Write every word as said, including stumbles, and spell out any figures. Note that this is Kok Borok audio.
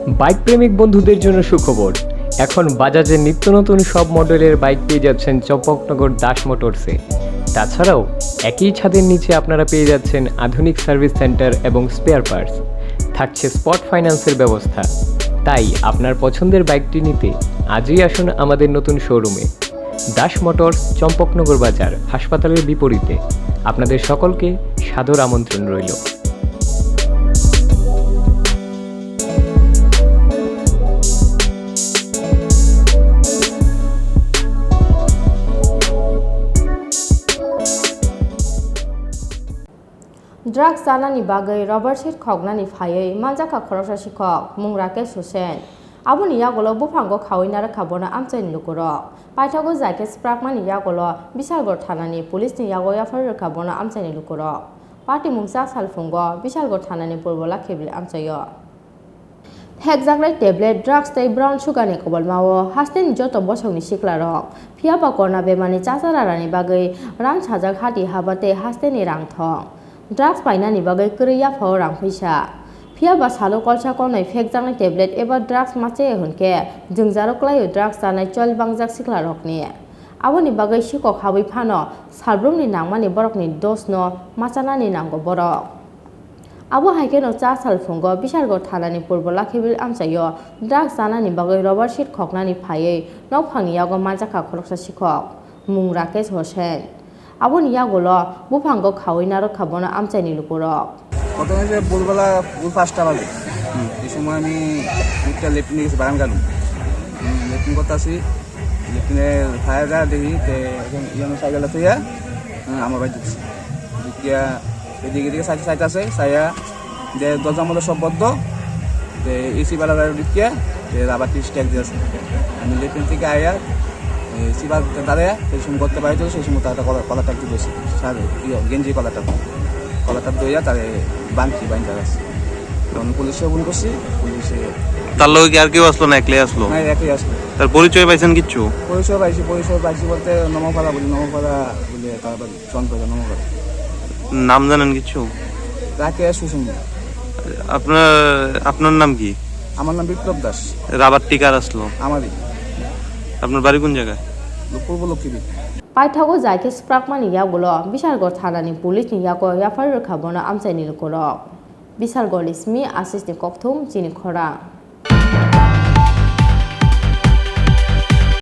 বাইক প্রেমিক বন্ধুদের জন্য সুখবর। এখন বাজাজের নিত্য নতুন সব মডেলের বাইক পেয়ে যাচ্ছেন চম্পকনগর দাস মোটরসে। তাছাড়াও একই ছাদের নিচে আপনারা পেয়ে যাচ্ছেন আধুনিক সার্ভিস সেন্টার এবং স্পেয়ার পার্টস। থাকছে স্পট ফাইন্যান্সের ব্যবস্থা। তাই আপনার পছন্দের বাইকটি নিতে আজই আসুন আমাদের নতুন শোরুমে। দাস মোটরস, চম্পকনগর বাজার, হাসপাতালের বিপরীতে। আপনাদের সকলকে সাদর আমন্ত্রণ রইল। Drugs chanani bagwi rubber sheet khoknani phaiwi manjakha khoroksa sikhok, mung Rakesh Hussain. Aboni yagulo buphango khaui narwkha bono amchaini lukurok. Paithago jai khe swprakmani yagulo Bishalgarh thanani police ni yago yapharwi rwkha bono amchaini lukurok. Patimung cha salphungo Bishalgarh thanani Purbo Lakhibil amchaio. Phekjaknai tablet, drugs tei brown sugar ni kobolmao hasteni joto bosongni siklarok. Phiya ba korna bemarni chacha rarani bagwi ram sajak hati haba tei hasteni rang thong. Drugs painani bagwi kwrwi yaphao rang phuisa. Phiya ba salo kolsa kolnwi phekjaknai tablet eba drugs ma chaya hwn khe jwngjaro klaio drugs chanai chol bangjak siklarokni. Aboni bagwi sikok habwi phano salbrumni nangmani borokni dosno ma chanani nango borok. Abo hai kheno cha salphungo Bishalgarh thanani Purbo Lakhibil amchaio drugs chanani bagwi rubber sheet khoknani phaiwi nokphangni yago manjakha khoroksa sikhok, mung Rakesh Hossain. Aboni yagulo buphango khaui narwkha bono amchaini lukurok. প্রথমে যে ভোরবেলা ভোর পাঁচটা বাজে, এই সময় আমি একটা লেট্রিনে গেছি বাগান গার্ডেন। লেট্রিন করতে আসি, লেট্রিনে ফায়ার যায় দেখি, তে এখন ইয়ানো সাইকেল আছে ইয়া, হ্যাঁ, আমার বাড়ি ঢুকছি। ঢুকিয়া এদিকে এদিকে সাইড সাইড আছে, সাইয়া যে দরজার মধ্যে সব বদ্ধ, তে এসি বেলা বেলা ঢুকিয়া, তে রাবার টিপ স্ট্যাক দিয়েছে। আমি লেট্রিন থেকে আয়া, এই সিবার দাঁড়ায়, সেই সময় করতে পারি তো, সেই সময় তারা কলার, কলারটা একটু ধরছি, স্যার, ইয়ে, গেঞ্জি কলারটা, কলারটা ধইয়া তারে বাঁধছি, বাঁধতে আছে। তখন পুলিশে ফোন করছি, পুলিশে তার লগে কি আর কেউ আসলো না, একলাই আসলো? না, একলাই আসলো। তার পরিচয় পাইছেন কিচ্ছু? পরিচয় পাইছি, পরিচয় পাইছি বলতে নমপাড়া বলি, নমপাড়া বলে তার বাড়ি, চন্দপাড়া নমপাড়া। নাম জানেন কিচ্ছু? রাকেশ হোসেন। আপনার, আপনার নাম কি? আমার নাম বিপ্লব দাস। রাবার টিকার আসলো? আমারই। আপনার বাড়ি কোন জায়গায়? পূর্ব Lakshmipur. Paithago jai khe swprakmani yagulo Bishalgarh thanani police ni yago yapharwi rwkha bono amchaini lukurok. Bishalgarh ni simi Ashish ni kokthum chini khorang.